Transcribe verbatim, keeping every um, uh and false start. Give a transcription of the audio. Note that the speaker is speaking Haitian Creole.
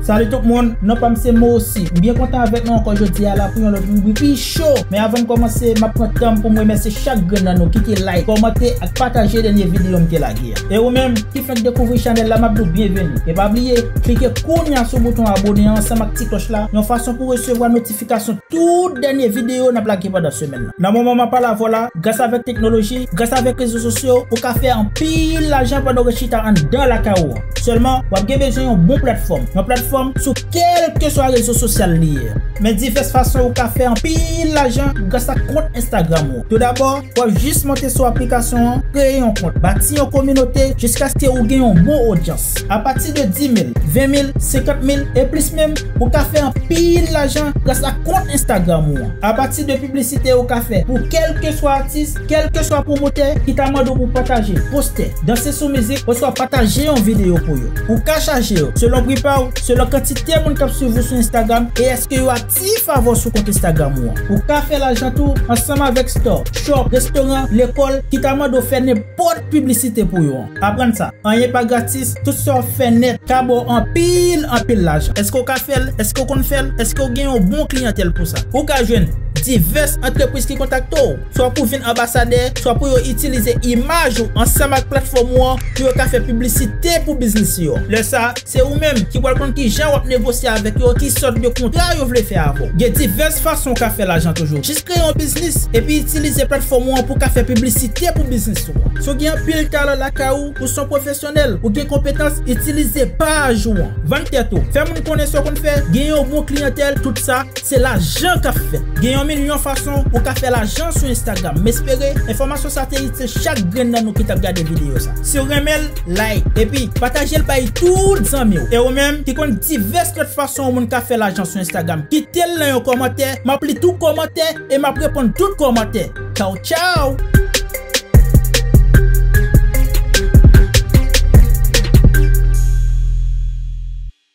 Salut tout moun, non pa m se Mosi. M byen kontan avèk nou ankò jodi a la pou yon lòt ribrik pi cho. Men avan n kòmanse, m ap pran tan m pou m remèsye chak grenn nan nou ki te like, kòmante ak pataje dènye videyo m te lage a. E ou menm ki fenk dekouvri chanèl la, m ap di w byenveni. E pa bliye, klike kounye a sou bouton abone an ansanm ak ti klòch la, yon fason pou w resevwa notifikasyon tout dènye videyo n ap lage pandan semèn nan. Nan moman m ap pale avè w la, gras avèk teknoloji, gras avèk rezo sosyo, ou ka fè anpil lajan pandan w ret chita anndan lakay ou an. Sèlman, w ap gen bezwen yon bon platfòm. Yon platfòm sou kèlkeswa rezo sosyal li ye. Men divès fason ou ka fè anpil lajan gras ak kont Instagram ou. Toudabò, w ap jis monte sou aplikasyon an, kreye yon kont, bati yon kominote jiskaske ou gen yon bon odyans. Apati de dis mil, ven mil, senkant mil e plis menm, ou ka fè anpil lajan gras ak kont Instagram ou an. Apati de piblisite ou ka fè pou kèlkeswa atis, kèlkeswa pwomotè ki ta mande w pou pataje, poste, danse sou mizik, oswa pataje yon videyo pou yo. Ou ka chaje yo selon pri pa w, selon kantite moun k ap swiv ou sou Instagram e èske yo aktif avè w sou kont Instagram ou an. Ou ka fè lajan tou ansanm avèk store, shop, restoran, lekòl ki ta mande w fè nenpòt piblisite pou yo an. Aprann sa, anyen pa gratis, tout sa w ap fè nèt ka ba w anpil, anpil lajan. Èske w ka fè l? Èske w konn fè l? Èske w gen yon bon kliyantèl pou sa? Ou ka jwenn divès antrepriz ki kontakte w, swa pou vin anbasadè, swa pou yo itilize imaj ou ansanm ak platfòm ou an pou yo ka fè piblisite pou biznis yo. Lè sa, se ou menm ki pral konn kijan w ap negosye avèk yo, ki sòt de kontra yo vle fè avè w. Gen divès fason w ka fè lajan toujou. Jis kreye yon biznis, epi itilize platfòm ou an pou w ka fè piblisite pou biznis ou an. Si w gen anpil talan lakay ou, ou se yon pwofesyonèl, ou gen konpetans, itilize paj ou an. Vann tèt ou. Fè moun konnen sa w konn fè, gen yon bon kliyantèl, tout sa, se lajan k ap fèt. Gen yon milyon fason ou ka fè lajan sou Instagram. M espere enfòmasyon sa te itil chak grenn nan nou ki t ap gade videyo sa. Si w renmen l, like, epi pataje l bay tout zanmi w. E ou menm ki konn divès lòt fason yon moun ka fè lajan sou Instagram, kite l nan yon kòmantè. M ap li tout kòmantè e m ap reponn tout kòmantè. Tchaw, tchaw!